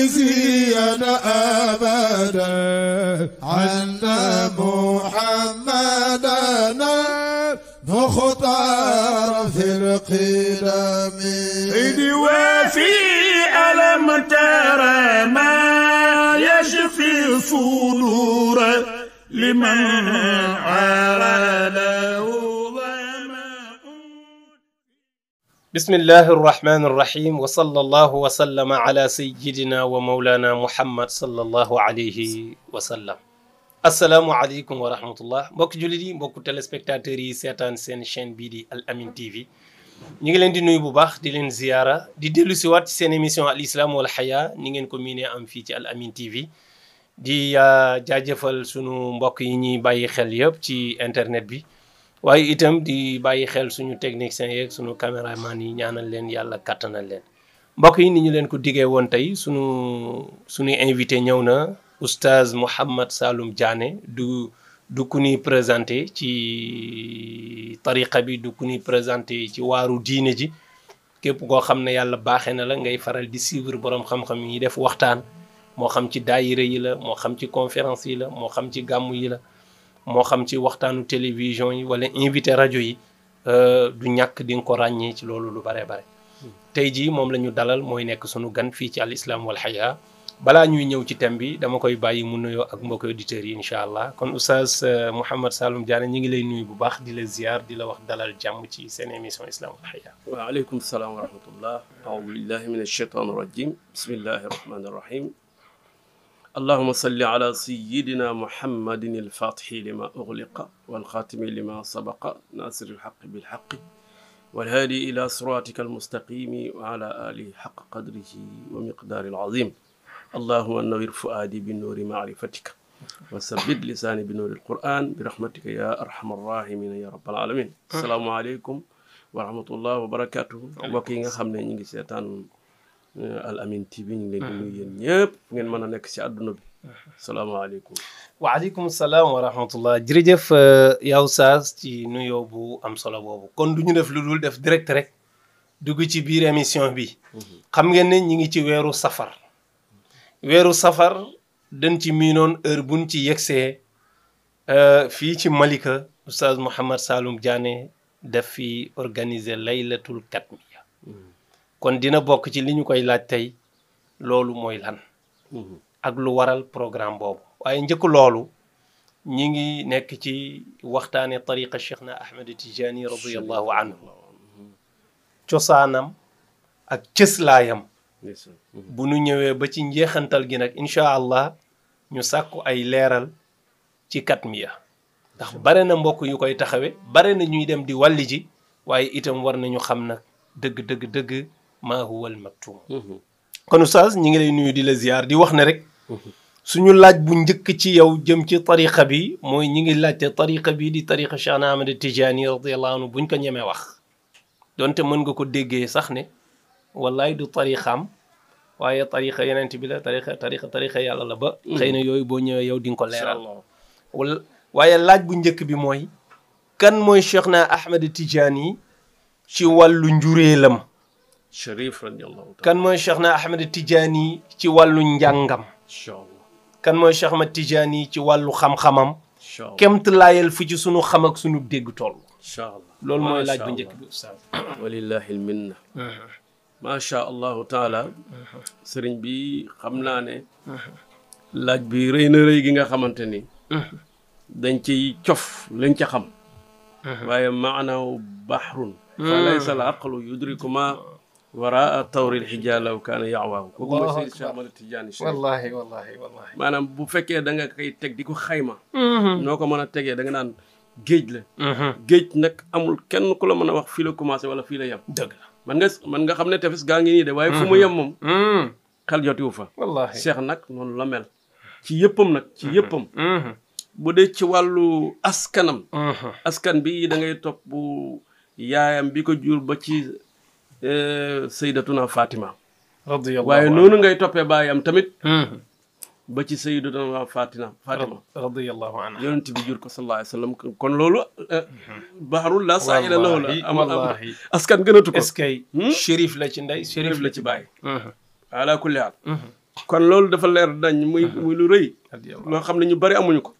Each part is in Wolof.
واجزيا أبدا عنا محمدنا مختار في القدم وفي ألم ترى ما يشفي الصدور لمن عرضه ظمأ. بسم الله الرحمن الرحيم وصلى الله وسلم على سيدنا ومولانا محمد صلى الله عليه وسلم. asalaamualeykum wa rahmatullah mbokki jullit yi mbokku téléspectateurs yi seetaan seen chaîne bii di Al Amine TV ñu ngi leen di nuyu bu baax di leen ziyaara di dellu si waat ci seen émission al islam wal haya ni ngeen ko miinee am fii ci Al Amine TV di jaajëfal sunu mbokk yi ñuy bàyyi xel yëpp ci internet bi waaye itam di bàyyi xel suñu techniciens yeeg suñu caméraman yi ñaanal leen yàlla kattanal leen mbokk yi ni ñu leen ko diggee woon tey suñu invité ñëw na oustaz Mouhammad Saloum Diané du ku ñuy présenté ci tariqa bi du ku ñuy présenté ci waaru diine ji képp koo xam ne yàlla baaxee na la ngay faral di suivre borom xam-xam yi def waxtaan moo xam ci daayira yi la moo xam ci conférence yi la moo xam ci gàmmu yi la moo xam ci waxtaanu télévision yi wala invité rajo yi du ñàkk di nga ko ràññee ci loolu lu bare bare tey jii moom la ñu dalal mooy nekk sunu gan fii ci al islam wal haya balaa ñuy ñëw ci thème bi dama koy bàyyi mu nuyoo ak mbokki auditeurs yi incha allah kon oustaz Mouhammad Saloum Diané ñi ngi lay nuyu bu baax di la ziar di la wax dalal jàmm ci seen émission islam wal haya. waaleykum salaam wa rahmatullah aoudu billahi min alcheytan irrajim bismillahi irrahmani irrahim allahuma salli ala sayidina muhammadin alfatixi lima ugliqa walxaatimi lima sabaqa nasiri alxaqi bilxaqi walhaadi ila siratika almustaqimi wa ala alihi xaqa qadrihi wa miqdaari alazim allahuma nawir fuaadi bi nuuri maarifatika wa sabbit lisaani bi nuuri alquran bi rahmatika ya arhamar rahimin ya rabbal alamin asalaamaaleykum wa rahmatullah wa barakatuhu mbokk yi nga xam ne ñu ngi seetaan Al Amine TV ñu ngi leen di nuyu yéen ñëpp fu ngeen mën a nekk si àdduna bi asalaamaaleykum waaleykum salaam wa rahmatullah jërëjëf yow Oustaz ci nuyoo bu am solo boobu kon du ñu def lu dul def direct rek dugg ci biir émission bi xam ngeen ne ñi ngi ci weeru safar dañ ci miinoon heure buñ ci yegsee fii ci Malika Oustaz Mouhammad Saloum Diané def fi organiser laylatul katmiya kon dina bokk ci li ñu koy laaj tey loolu mooy lan ak lu waral programme boobu waaye njëkk loolu ñi ngi nekk ci waxtaane tariqa Cheikhna Ahmed Tijani radiyallahu anhu cosaanam ak cëslaayam bu nu ñëwee ba ci njeexantal gi nag incha allah ñu sàkku ay leeral ci katmiya ndax bare na mbokk yu koy taxawe bare na ñuy dem di wàlli ji waaye itam war nañu xam nag dëgg maa huwa al maktum kon oustaz ñi ngi lay nuyu di la ziar di wax ne rek suñu laaj bu njëkk ci yow jëm ci tariqa bi mooy ñi ngi laajte tariqa bi di tariqa Cheikhna Ahmed Tijani radiyallahu anhu buñ ko ñemee wax donte mën nga ko déggee sax ne wallaay du tariqaam waaye tariqa yeneen bi la tariqa yàlla la ba xëy na yooyu boo ñëwee yow di nga ko leeral waaye laaj bu njëkk bi mooy kan mooy Cheikhna Ahmed Tijani ci wàllu njureelam Cherif radiyallahu taala kan mooy Cheikhna Ahmed Tijani ci wàllu njàngam kan mooy Cheikh Ahmed Tijani ci wàllu xam-xamam kemt laayal fu ci sunu xam ak sunu dégg toll incha allah loolu mooy laaj bu njëkk bi oustaz walillahi alminna macha allahu taala sëriñ bi xam naa ne laaj bi rëy na rëy gi nga xamante ni dañ ciy cof lañ ca xam waaye maanaaw bahrun fa laysa al aqlu yudriku ma waraa tawril xijaa law kaana yawaahu kooku mooy Seydi Cheikh Ahmed Tidiane wallahi maanaam bu fekkee da nga koy teg di ko xayma noo ko mën a tegee da nga naan géej la géej nag amul kenn ku la mën a wax fii la commencé wala fii la yem dëgg la man nga xam ne tefes gaa ngi nii de waaye fu mu yem moom xel jotiwu fa wallahi Cheikh nag noonu la mel ci yëppam nag ci yëppam bu dee ci wàllu askanam askan bi da ngay topp bu yaayam bi ko jur ba ci sayyidatuna Fatima radiyallahu waaye noonu ngay toppee baayam tamit ba ci sayyidatuna Fatima radiyallahu anha yonent bi jur ko sallallahu alayhi wa sallam kon loolu baharul la saa'ila lahu la amul askan gënatu ko est-ce que shérif la ci ndey shérif la ci baay ala kulli haal kon loolu dafa leer dañ muy lu rëy loo xam ne ñu bari amuñu ko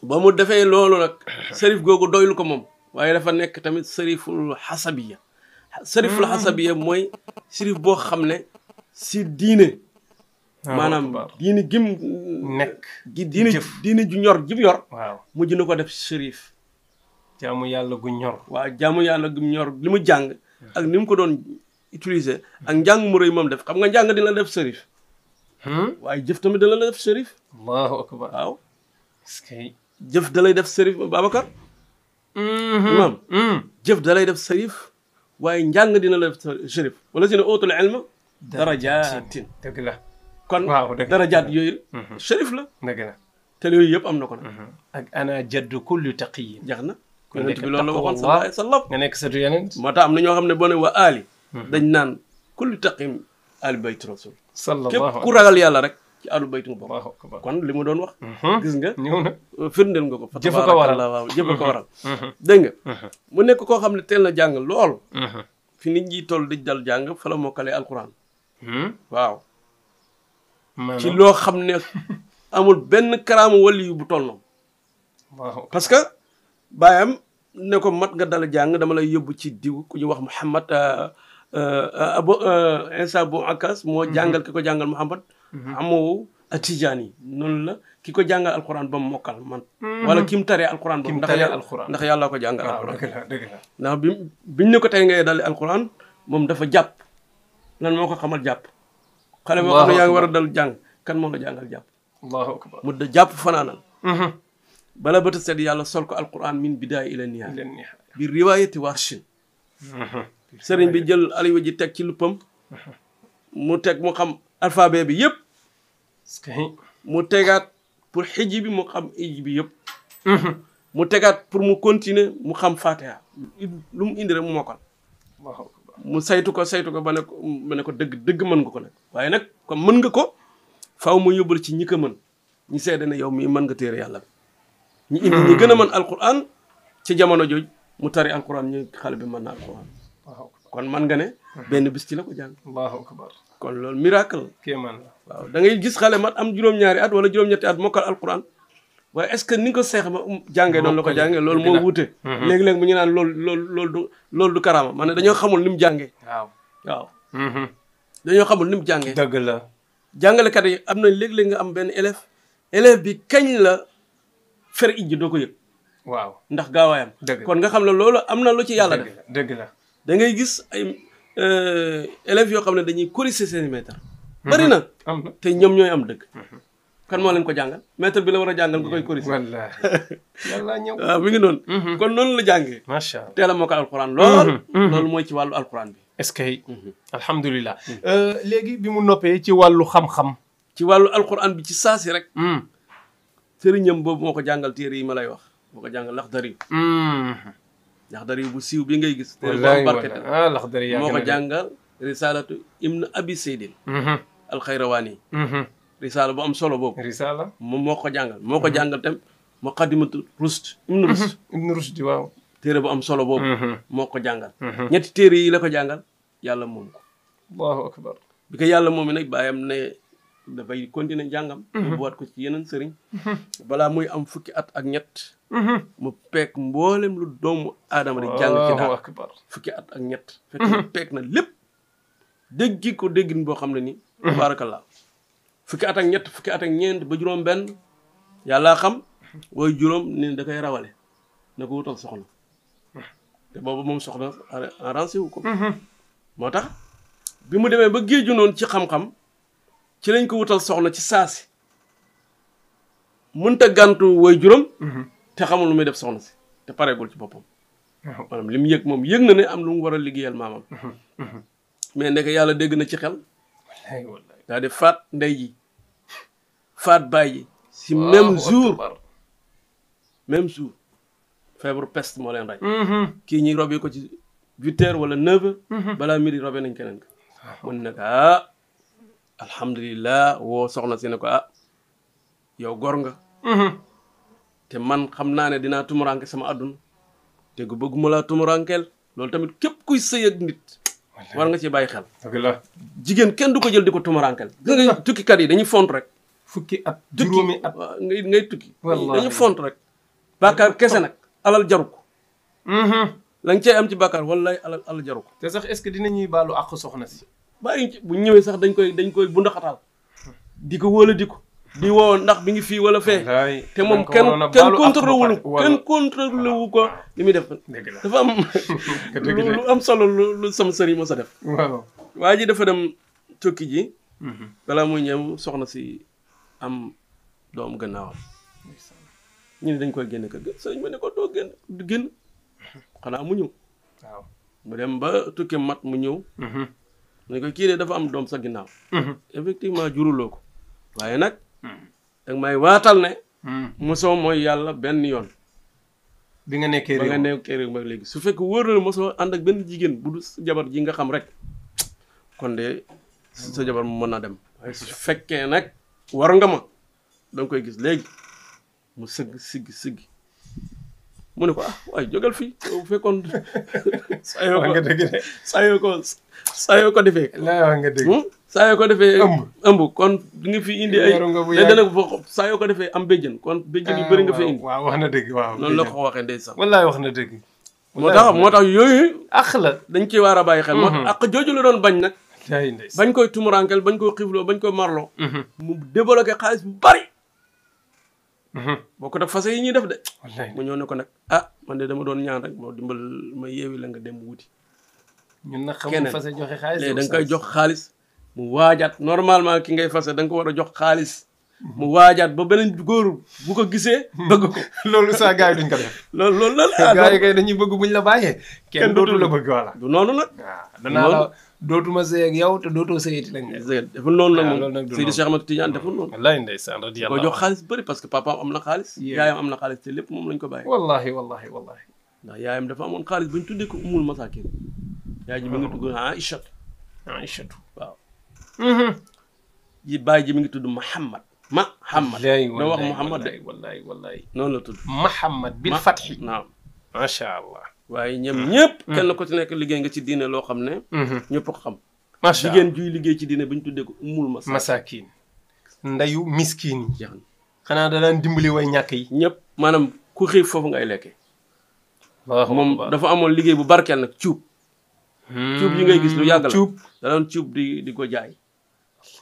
ba mu defee loolu nag sërif googu doylu ko moom waaye dafa nekk tamit sëriful xasabiya sëriful xasabiya mooy sërif boo xam ne si diine maanaam diine gim nekk diine ju ñor jim yor waaw mujj na ko def sërif jaamu yàlla gu ñor waaw jaamu yàlla gu ñor li mu jàng ak ni mu ko doon utiliser ak njàng mu rëy moom def xam nga njàng dina la def sërif waaye jëf tamit dina la def sërif allahu akbar waaw est-ce que jëf da lay def sërif Babacar imam jëf da lay def sërif waaye njàng dina la def sërif wala si ne ootul ilma darajaatin dëgg la kon waaw dëgg darajaat yooyu sërif la dëgg la te yooyu yëpp am na ko nag ak ana jaddu kulli taqiyin jax na ku yonent nekk bi loolu la waxoon sallallahu alayhi wa sallam nga nekk sëtu yeneen moo tax am na ñoo xam ne boo ne wa ali dañ naan kulli taqim ali bayt rasul képp ku ragal yàlla rek ci alu baytu nga bokk kon li mu doon wax gis nga ñëw na firndeel nga ko fa jëf ko waral waaw jëf ko waral dégg nga mu nekk koo xam ne teel na jàng lool fi nit ñi toll di dal jàng fa la mokkalee alquran waaw ci loo xam ne amul benn karaamu wali yu bu toll noonu parce que baayam ne ko mat nga dala jàng dama lay yóbbu ci diw ku ñu wax Muhammad Insa bu Akas moo jàngal ki ko jàngal Muhammad amoo Atijaani noonu la ki ko jàngal alquran ba mu mokkal man wala ki mu taree alquran ba ndax yàlla ko jàngal alquran ndax biñ ne ko tey ngay dali alquran moom dafa jàpp lan moo ko xamal jàpp xale boo xam ne yaa ngi war a dal jàng kan moo la jàngal jàpp allahu akbar mu da jàpp fanaanal bala bata seet yàlla sol ko alquran min bidaaya ila nihaaya bi riwaayati warshin sëriñ bi jël aliwa ji teg ci luppam mu teg mu xam alphabet bi yëpp mu tegaat pour xiji bi mu xam iji bi yëpp mu tegaat pour mu continuer mu xam fatiha lu mu indi rek mu mokkal mu saytu ko ba ne ko dëgg mën nga ko nag waaye nag comme mën nga ko faaw mu yóbbal ci ñi ko mën ñi seede ne yow mii mën nga téere yàlla bi ñu indi ñi gën a mën alquran ci jamono jooj mu tari alquran ñu xale bi mën na alquran kon man nga ne benn bis ci la ko jàng allahu akbar kon loolu miracle kéemaan la waaw da ngay gis xale mat am juróom-ñaari at wala juróom-ñetti at mokkal alquran waaye est-ce que ni nga ko seex ba jàngee noonu la ko jàngee loolu moo wuute léegi-léegi mu ñu naan loolu du karaama man ne dañoo xamul ni mu jàngee waaw dañoo xamul ni mu jàngee dëgg la jàngalekat yi am na léeg-léeg nga am benn élève bi kañ la fer ijji doo ko yëg waaw ndax gaawaayam kon nga xam ne loolu am na lu ci yàlla def dëgg la da ngay gis ay élèves yoo xam ne dañuy corriger seen maître bari na te ñoom ñooy am dëgg kan moo leen ko jàngal maître bi la war a jàngal nga koy corriger wallaahi yàlla ñëw waaw mi ngi noonu kon noonu la jàngee macha allah teel a moo ko alquran loolu mooy ci wàllu alquran bi est-ce que alhamdulilah léegi bi mu noppee ci wàllu xam-xam ci wàllu alquran bi ci saasi rek sëriñam boobu moo ko jàngal téere yi ma lay wax moo ko jàngal Laxdari bu siiw bi ngay gis téere bu am barke Laxdari moo ko jàngal risalatu ibn abi seydin alxayrawaani risala bu am solo boobu risala moom moo ko jàngal tam muqaddimatu Rushd ibn Rushd waaw téere bu am solo boobu moo ko jàngal ñetti téere yi la ko jàngal yàlla moom ko allahu akbar bi ko yàlla moom nag bàyyam ne dafay continuer njàngam mu buwaat ko ci yeneen sëriñ balaa muy am fukki at ak ñett mu peek mboolem lu doomu aadama di jàng ci daal fukki at ak ñett fekk na peek na lépp déggi ko déggin boo xam ne ni tabarakallah fukki at ak ñett fukki at ak ñeent ba juróom benn yàllaa xam wooy juróom ni da koy rawale na ko wutal soxna te boobu moom soxna arrangé wu ko moo tax bi mu demee ba géeju noonu ci xam-xam ci lañ ko wutal soxna ci saasi mënta gàntu woy juróom te xamul lu muy def soxna si te pareegul ci boppam maanaam li mu yëg moom yëg na ne am lu mu war a liggéeyal maamam mais ndeke yàlla dégg na ci xel daa di faat ndey ji faat baay ji si même jour feebaru peste moo leen rey kii ñi robee ko ci 8 heures wala 9 heures balaa midi robee nañ keneen ka mun ne ko alhamdulillah woo soxna si ne ko yow gor nga te man xam naa ne dinaa tumuranke sama àdduna te gu bëgguma laa tumurankeel loolu tamit képp kuy sëy ak nit war nga ci bàyyi xel. dëgg la. jigéen kenn du ko jël di ko tumuraankel. gis nga tukkikat yi dañuy font rek. fukki at juróomi at ngay tukki. wallaahi dañuy font rek. bàkkaar kese nag alal jaru ko. la nga cay am ci bàkkaar wallaay alal jaru ko. te sax est-ce que dinañuy baalu àq soxna si. bàyyi bu ñëwee sax dañ koy bundaxataal di ko wóola di ko. di woo ndax bi ngi fii wala fee. te moom kenn contrôlé wu ko li muy def. dafa am lu am solo lu sama sëriñ mos a def. waaw waa ji dafa dem tukki ji. balaa muy ñëw soxna si am doom gannaawam. ñu ne dañ koy génne kër ga sëriñ ma ne ko doo génn xanaa mu ñëw. waaw mu dem ba tukki mat mu ñëw. mu ne ko kii de dafa am doom sa ginnaaw. effectivement juruloo ko waaye nag. danga may waatal ne. mosoo mooy yàlla benn yoon. bi nga nekkee réew ba léegi su fekk wóor na mosoo ànd ak benn jigéen bu du jabar ji nga xam rek kon de sa jabar mu mën naa dem. waaye su fekkee nag war nga ma danga koy gis léegi mu siggi mu ne ko waaye jógal fii bu fekkoon saa yoo ko defee. laa wax nga dëgg. saa yoo ko defee ëmb kon di nga fi indi ay dana ko saa yoo ko defee am béjjën kon béjjën yu bëri nga fi indi. waaw wax na dëgg waaw. noonu la ko waxee ndeysaan. wallaay wax na dëgg. moo tax yooyu. àq la dañ ciy war a bàyyi xel. moo tax àq jooju la doon bañ nag. ndeysaan bañ koy tumurankel bañ koy xiifloo bañ koy marloo. mu débloqué xaalis bu bari. boo ko def fase yi ñuy def de. mu ñëw ne ko nag man de dama doon ñaan rek moo dimbal ma yeewi la nga dem wuti. ñun nag xamuñ fase joxe xaalis. léegi da nga koy jox xaalis. mu waajaat normalement ki ngay fase da nga ko war a jox xaalis. mu waajaat ba beneen góor bu ko gisee. bëgg ko loolu saa gars yi duñ ko def. loolu la gars yi kay dañuy bëgg buñ la bàyyee. kenn dootu la bëgg wala. du noonu nag. waaw danaa la dootuma sëy ak yow te dootoo sëyati lañ ne. deful noonu nag moom Seydi Cheikh Ahmed Tidiane deful noonu. wallahi ndeysaan radiyallahu ko jox xaalis bëri parce que papaam am na xaalis. yaayam am na xaalis te lépp moom lañ ko bàyyee. wallahi ndax yaayam dafa amoon xaalis bañ tuddee ko umul masakin. yaay ji mi ngi tudd Aïchatu waaw. baay ji mi ngi tudd Muhammad. doo wax Muhammad de. wallahi noonu la tudd. Muhammad bil fathi. naam macha allah. waaye ñëpp. kenn ko ci nekk liggéey nga ci diine loo xam ne. ñëpp ko xam. macha allah jigéen juy liggéey ci diine bañ tuddee ko umul masakin. ndayu miskin yi. jeex na xanaa da daan dimbali way ñàkk yi. ñëpp maanaam ku xiif foofu ngay lekkee. moom dafa amoon liggéey bu barkeel nag cuub. cuub yi ngay gis lu yàgg la da doon cuub di ko jaay.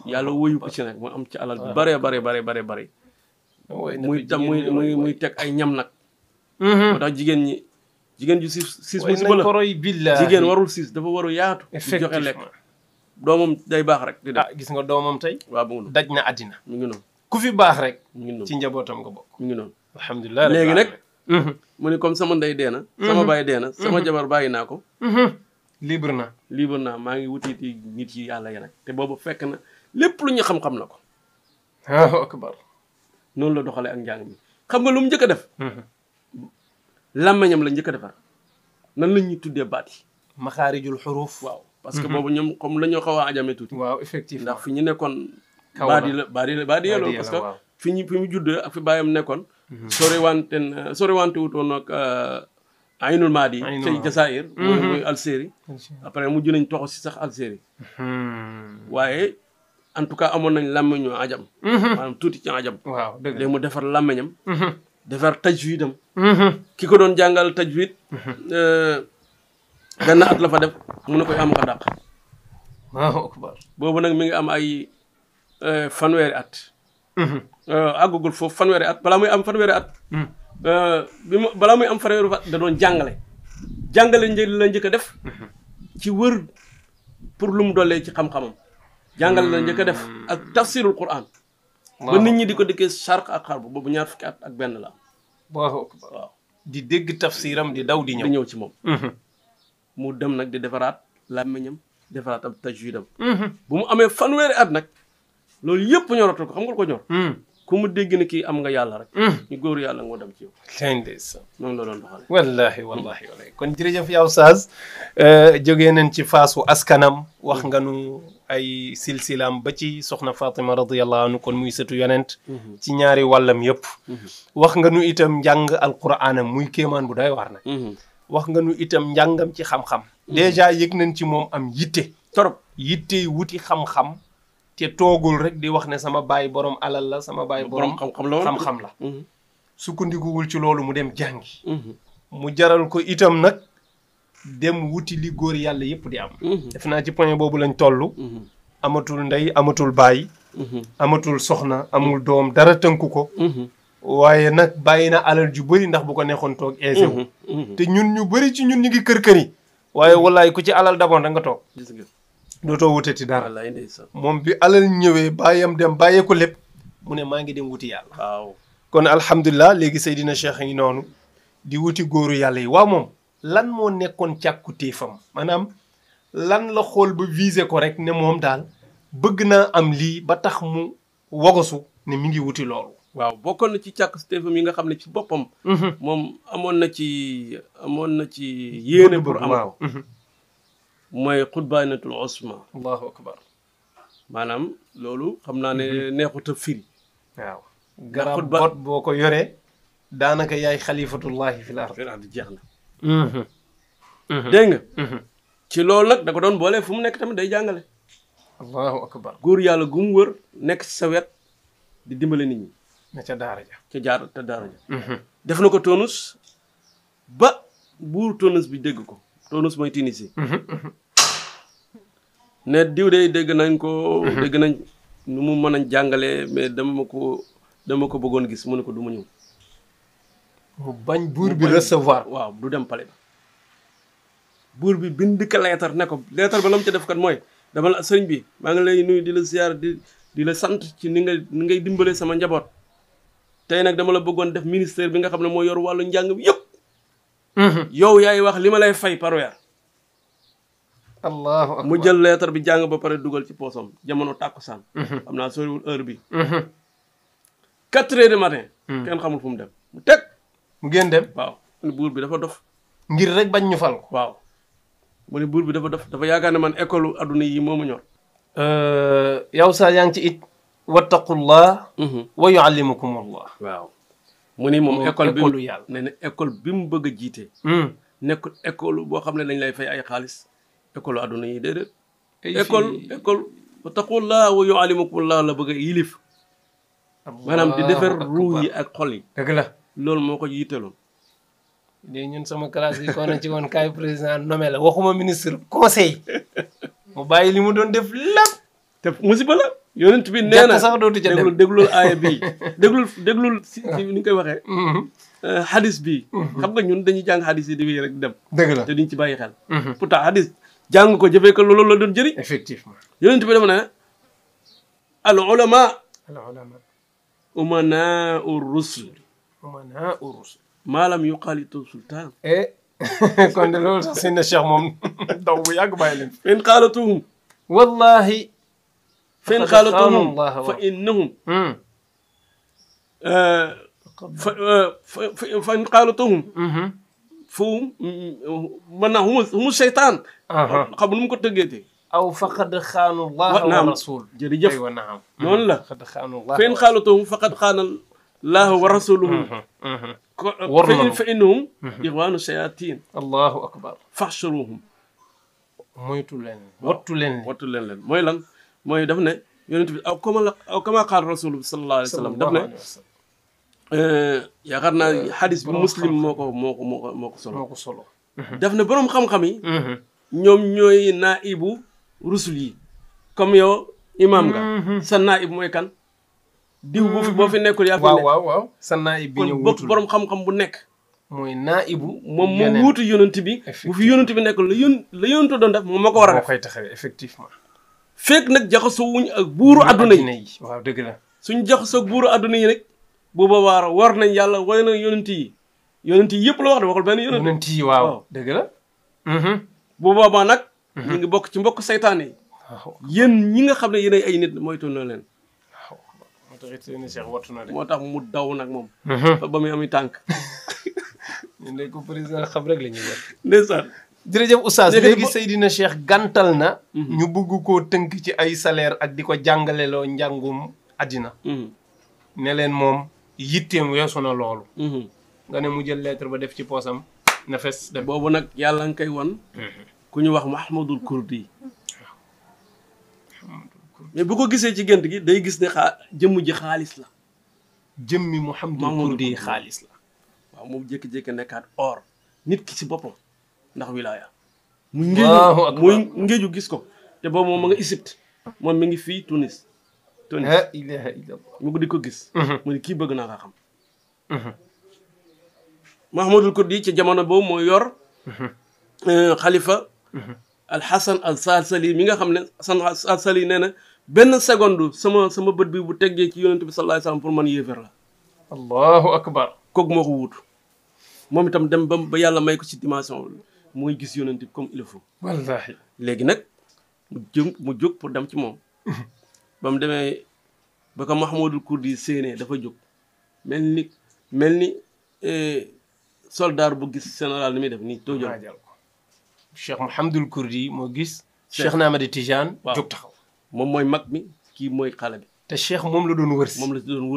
yàlla woyu ko ci nag mu am ci alal bi bare. muy teg ay ñam nag. moo tax jigéen ju siis bu si bala jigéen warul siis dafa waru yaatu. joxe lekk doomam day baax rek. di def gis nga doomam tey. waaw bu daj na àddina. mu ngi noonu ku fi baax rek. mu ngi noonu ci njabootam nga bokk. mu ngi noonu alhamdulilah léegi nag. mu ne comme sama ndey dee na. sama baay dee na. sama jabar bàyyi naa ko. libre naa maa ngi wutiiti nit yi yàlla ya nag te boobu fekk na lépp lu ñu xam-xam na ko. akbar noonu la doxalee ak njàng mi xam nga lu mu njëkk a def. làmmeñam la njëkk a defar nan la ñuy tuddee baat yi. maxaarijul xuruuf. waaw parce que boobu ñoom comme la ñoo xaw a ajame tuuti. waaw effectivement ndax fi ñu nekkoon. baat yi la parce que fi mu juddee ak fi bàyyam nekkoon. soriwante wutoon ak Aynul Maadi. ci Jasaïr. muy Algérie. après mujj nañ toxu si sax Algérie. waaye en tout cas amoon nañ làmmeñu ajam. maanaam tuuti ci ajam. waaw dëgg léegi mu defar làmmeñam. defar tajwidam. ki ko doon jàngal tajwid. benn at la fa def mu ne koy am ko dàq. waaw akbar boobu nag mi ngi am ay fanweeri at. àggagul foofu fanweeri at balaa muy am fanweeri at. balaa muy am fanweeri at da doon jàngale. jàngale la njëkk a def. ci wër pour lu mu dollee ci xam-xamam. jàngale la njëkk a def ak tafsirul Qur'an. ba nit ñi di ko dikkee sarq ak xarb boobu ñaar fukki at ak benn la. waaw di dégg tafsiram di daw di ñëw ci moom. mu dem nag di defaraat làmmiñam defaraat ab tajwidam. bu mu amee fanweeri at nag loolu yëpp ñoratul ko xam nga ko ñor. ku mu dégg ne kii am nga yàlla rek. ñu góoru yàlla nga dem ci yow. ndeysaan noonu la doon doxalee. wallahi kon jërëjëf yow Oustaz jógee nañ ci faasu askanam wax nga nu ay silsilaam ba ci soxna Fatima radiyallahu anhu kon muy sëtu yonent ci ñaari wàllam yëpp. wax nga nu itam njàng alquraanam muy kéemaan bu doy waar nag. wax nga nu itam njàngam ci xam-xam. déjà yëg nañ ci moom am yitte trop yitte wuti xam-xam te toogul rek di wax ne sama baay borom alal la sama baay borom xam-xam la sukkandikuwul ci loolu mu dem jàngi mu jaral ko itam nag dem wuti li góor yàlla yëpp di am def naa ci point boobu lañ toll amatul ndey amatul baay amatul soxna amul doom dara tënku ko waaye nag bàyyi na alal ju bëri ndax bu ko neexoon toog aisé wu te ñun ñu bëri ci ñun ñu ngi kër yi waaye wallaay ku ci alal daboon da nga toog dootoo wutati dara moom bi alal ñëwee bàyyam dem bàyyee ko lépp mu ne maa ngi dem wuti yàlla waaw kon alhamdulilah léegi Seydina Cheikh a ngi noonu di wuti góoru yàlla yi waaw moom lan moo nekkoon càkkutéefam maanaam lan la xool ba visé ko rek ne moom daal bëgg naa am lii ba tax mu wogosu ne mi ngi wuti loolu waaw bokkoon na ci càkkutéefam yi nga xam ne ci boppam moom amoon na ci yéene pour am waaw mooy xutbaanatul osma allahu akbar maanaam loolu xam naa ne neexut a firi waaw garab bot boo ko yoree daanaka yaay xalifatullahi fil ard jeex na dégg nga ci loolu nag da ko doon boole fu mu nekk tamit day jàngale allahu akbar góor yàlla gu mu wër nekk ci sa wet di dimbale nit ñi ne ca daara ja ca daara ja def na ko Tonus ba buur Tonus bi dégg ko Tonus mooy Tunisie ne diw de dégg nañ nu mu mën a jàngale mais dama ko bëggoon gis mu ne ko du ma ñëw mu bañ buur bi recevoir waaw du dem palais ba buur bi bind ka leetar ne ko leetar ba la mu ca def kat mooy dama la sëriñ bi maa ngi lay nuyu di la ziar di la sant ci ni ngay dimbale sama njaboot tey nag dama la bëggoon def ministère bi nga xam ne moo yor wàllu njàng bi yëpp yow yaay wax li ma lay fay par weer allahu akbar mu jël leetar bi jàng ba pare dugal ci poosam jamono tàkkusaan xam naa soriwul heure bi 4 heures du matin kenn xamul fu mu dem mu teg mu ngeen dem waaw mu ne buur bi dafa dof ngir rek bañ ñu fal ko waaw mu ne buur bi dafa dof dafa yaakaar ne man école adduna yi moo ma ñor yow sa yaa ngi ci it wattaqullah wa yuallimukumullah waaw mu ni moom école bi yàlla ne école bi mu bëgg a jiite nekkul école boo xam ne dañ lay fay ay xaalis école adduna yi déedéet école wattaqullah wa yuallimukumullah la bëgg a yilif maanaam di defar ruu yi ak xol yi dëgg la loolu moo ko yitteloon de ñun sama classe yi ko na ci woon kaay président nommé la waxuma ministre conseil mu bàyyi li mu doon def lépp te musiba la yonent bi nee na sax dootu ca dem déglul aaya bi déglul si ni nga koy waxee hadis bi xam nga ñun dañuy jàng hadis yi di wéy rek dem dëgg la te duñ ci bàyyi xel pourtant hadis jàng ko jëfee ko loolu la doon jëriñ effectivement yonent bi dama ne al ulama umanaa rusul maalam yuqaalitu sultaan kon de loolu sax seen Cheikh moom daw bu yàgg bàyyi leen fen xaalatuhum wallahi fen xaalatuhum fa innahum fen xaalatuhum fu mën naa humu seytaan xam nu mu ko tëggeete aw faqad xaanu llaha wa rasul jërëjëf wa naam noonu la faqad xaanu llaha fen xaalatuhum faqad xaana llaha wa rasuluhu fa innahum ixwaanu shayatin allahu akbar faxshuruhum moytu leen wattu leen mooy lan mooy daf ne yonent bi aw kama qaal rasulu bi sallallahu alayhi wa sallam daf ne yaakaar naa xadis bi muslim moo ko solo daf ne boroom xam-xam yi ñoom ñooy naibu rusul yi comme yow imam nga sa naib mooy kan diw boo fi nekkul yaa fi nekk waaw sa naib bi ñëw wutul boroom xam-xam bu nekk mooy naibu moom moo wuutu yonent bi bu fi yonent bi nekkul la yonent doon def moom moo ko war a def moo koy taxawee effectivement fekk nag jaxasoo wuñ ak buuru adduna yi waaw dëgg la suñ jaxasoo ak buuru adduna yi rek bu boobaa war nañ yàlla way na yonent yi yëpp la wax de waxul benn yonent yi waaw dëgg la bu boobaa nag ñu ngi bokk ci mbokk saytaan yi yéen ñi nga xam ne yéen ay nit moytu na leen moo tax mu daw nag moom ba muy ami tànk ñun de ko président xam rek la ñuy def ndeysaan jërëjëf oustaz léegi Seydina Cheikh gàntal na ñu bëgg koo tënk ci ay salaire ak di ko jàngaleloo njàngum àddina ne leen moom yitteem weesu na loolu nga ne mu jël lettre ba def ci poosam na fes dem boobu nag yàlla nga koy won ku ñu wax Mahmoudul Kurdi mais bu ko gisee ci gént gi day gis ne jëmm ji xaalis la. jëmmi Mahmoudul Kurdi xaalis la. waaw moom jékki-jékki nekkaat or nit ki si boppam ndax wilaya. muy ngéeju gis ko te boobu moom ma nga Égypte moom mi ngi fii Tunis. la ilaha illallah. mu ko di ko gis. mu ne kii bëgg naa kaa xam. Mahmoudul Kurdi ci jamono boobu moo yor. xalifa. Al-Hasan al-Salsali mi nga xam ne al-Salsali nee na benn seconde sama bët bi bu teggee ci yonent bi sallallahu alayhi wasallam pour man yéefar la. allahu akbar. kooku moo ko wuutu moom itam dem ba yàlla may ko ci dimension mooy gis yonent bi comme il faut. wallahi. léegi nag mu jóg pour dem ci moom. ba mu demee ba ko Mahmoudul Kurdi séenee dafa jóg mel ni soldat bu gis général ni muy def nii doo jël ko. Cheikh Mouhamadul Kurdi moo gis. Cheikh na Ahmad Tijaan jóg taxaw. moom mooy mag mi kii mooy xale bi. te Cheikh moom la doon wër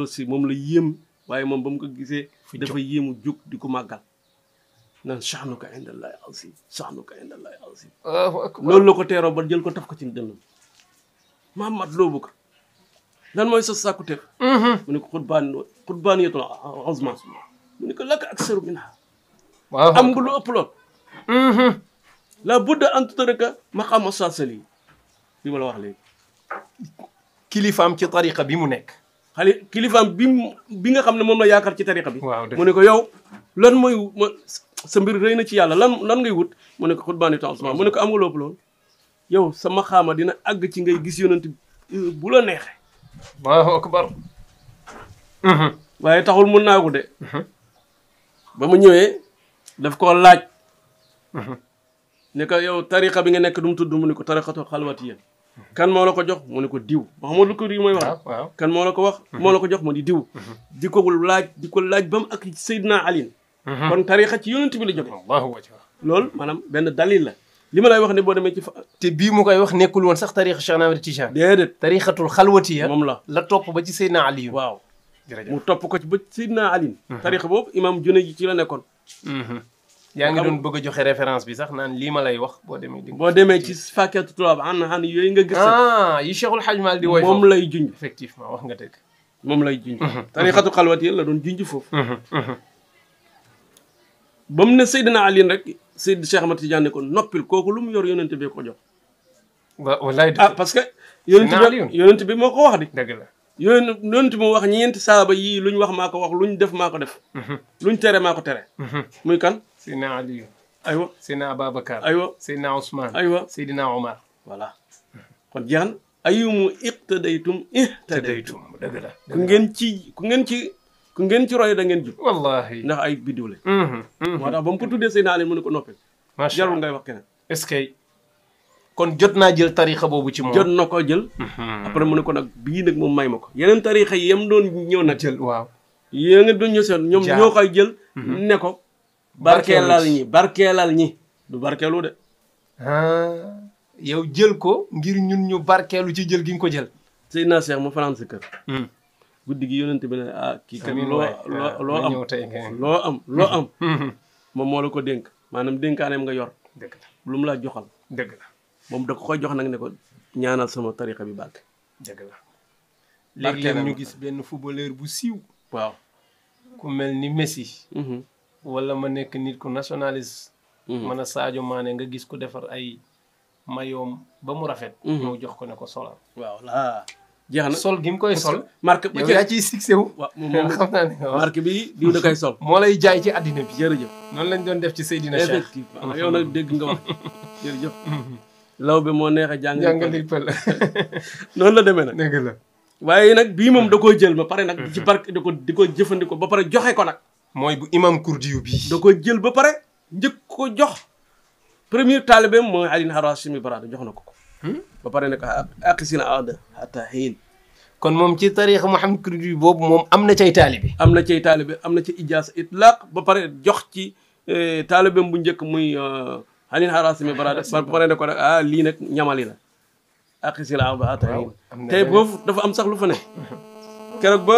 si. moom la yéem waaye moom ba mu ko gisee. dafa yéemu jóg di ko màggal. naan sha'nuka indallahi azim sha'nuka indallahi azim. loolu la ko teeroo ba jël ko taf ko ci dënnam. Muhammad loo bëgg lan mooy sa sàkkuteef. mu ne ko xutbaaniyatul uzma mu ne ko laka aksaru minha. waaw am nga lu ëpp lool. la budda an tudraka maqaama Salsali bi ma la wax léegi. kilifaam ci tariqa bi mu nekk. kilifaam bi nga xam ne moom la yaakaar ci tariqa bi. waaw mu ne ko yow lan mooy sa mbir rëy na ci yàlla lan ngay wut mu ne ko xutbaaniyatul uzma mu ne ko am nga lu ëpp lool. yow sa maqaama dina àgg ci ngay gis yonent bu la neexee. Allahu akbar. waaye taxul mun naa ko de. ba mu ñëwee daf koo laaj. ne ko yow tariqa bi nga nekk du mu tudd mu ne ko tariqatu xalwatiya kan moo la ko jox mu ne ko diw Mahmoudul Kurdi mooy wax. waaw kan moo la ko wax. moo la ko jox mu di diw. di ko laaj ba mu ak Seydina Ali. kon tariqa ci yonent bi la jóge. Allahu akbar. loolu maanaam benn dalil la. li ma lay wax ne boo demee ci te bii mu koy wax nekkul woon sax tariqa Cheikh Ahmad Tijaan. déedéet tariqatul xalwatiya moom la topp ba ci Seydina Ali. waaw jërëjëf mu topp ko ci ba Seydina Ali. tariqa boobu imam Junayd ji ci la nekkoon. yaa ngi doon bëgg a joxe référence bi sax naan lii ma lay wax boo demee ci Faakihatu Tulaab an yooyu nga gis. yi Cheikhul Hadj Mal di woy moom lay junj. effectivement wax nga dëgg. moom lay junj. tariqatu xalwatiya la doon junj foofu. ba mu ne Seydina Ali rek Seydi Cheikh Ahmad Tidiane ne ko noppil kooku lu mu yor yonent bi ko jox. wallaay parce que. yonent bi moo ko wax di. dëgg la yonent bi mu wax ñeenti saaba yii luñ wax maa ko wax luñ def maa ko def. luñ tere maa ko tere. muy kan. Seydina Ali. aywa Seydina Ababacar. aywa Seydina Ousmane. aywa Seydina Omar. voilà kon jeex na. ayyumu iqtadaytum ihtadaytum. dëgg la ku ngeen ci roy da ngeen jub. wallahi ndax ay biddiw la. moo tax ba mu ko tuddee Seydina Ali mu ne ko noppil. macha allah jarul ngay wax keneen. est-ce que kon jot naa jël tariqa boobu ci moom. jot na ko jël. après mu ne ko nag bii nag moom may ma ko. yeneen tariqa yi yam doon ñëw nag. jël waaw. yéen nga doon ñëw seen ñoom ñoo koy jël. ne ko. barkeelal ñi du barkeelu de. yow jël ko ngir ñun ñu barkeelu ci jël gi nga ko jël. Seydina Cheikh ma fanaan sa kër. guddi gi yonent bi ne kii kat loo am moom moo la ko dénk maanaam dénkaaneem nga yor. dëgg la lu mu la joxal. dëgg la moom da ko koy jox nag ne ko ñaanal sama tariqa bi barke. dëgg la léegi ñu gis benn footballeur bu siiw. waaw ku mel ni Messi. wala ma nekk nit ku nationaliste. mën a Sadio Mané nga gis ko defar ay mayoom ba mu rafet. ñëw jox ko ne ko solal. waaw laa jeex na sol gi mu koy sol. marque yow yaa ciy fixé wu. waaw moom xam naa ne marque bi diw da koy sol. moo lay jaay ci àddina bi. jërëjëf noonu lañ doon def ci Seydina Cheikh. effectivement yow nag dégg nga wax jërëjëf. law bi moo neex a jàngali pël noonu la demee nag. dëgg la waaye nag bii moom da koy jël ba pare nag. ci barke di ko jëfandikoo ba pare joxe ko nag. mooy bu imam Kurdiyu bi. da koy jël ba pare njëkk ko jox. premier taalibeem mooy Alioune Harazimi Barada jox na ko ko. ba pare nag aqisina aada hatta hiin. kon moom ci tarixa Mouhamed Kurdi boobu moom am na cay taalibe. am na cay taalibe am na ci ijaasa itlaq ba pare jox ci taalibeem bu njëkk muy Alioune Harazimi Barada ba pare ne ko nag lii nag ñamali la. aqisina aada hatta hiin. tey boobu dafa am sax lu fa ne. keroog ba